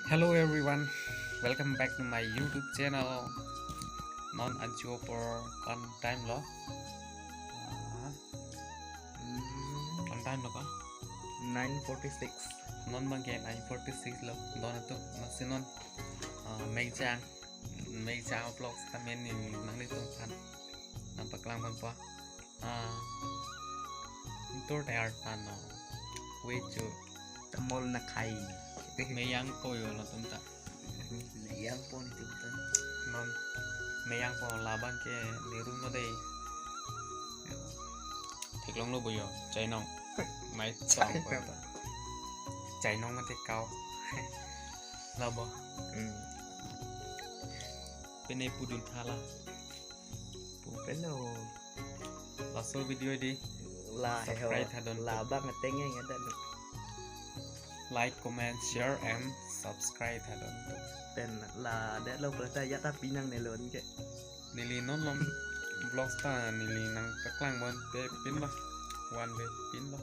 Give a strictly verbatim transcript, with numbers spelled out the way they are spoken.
Hello everyone, welcome back to my YouTube channel. Non ancho por kan time lo. Ah, Hmm, kan time lo ka? Nine forty-six. Non bang ke nine forty-six lo. Don atum, lasi non, ah, Mekjang, Mekjang vlogs ta meni nanglitum aphan nangpaklang ponpo. Ah, intur tayar tan no. Wait chu. Tamol na khai. Meyang po yo latum ta. Meyang po ni tum ta. Non meyang po, labang ke nirum lo dei. Theklong lo bo yo, chainong. Mai chong ko ta. Chainong mate kau. Labo. Hmm. Pine pudun thala. Pupelo. Laso video di la he ho. Subscribe hadon. Labang ateng yang ada lo. Like, comment, share, and subscribe hadon. Pen la det lo prata ya ta pinang nelon ke. Neli non lom vlogs ta neli nangpaklang ponpe, pin lo. One way pin lo.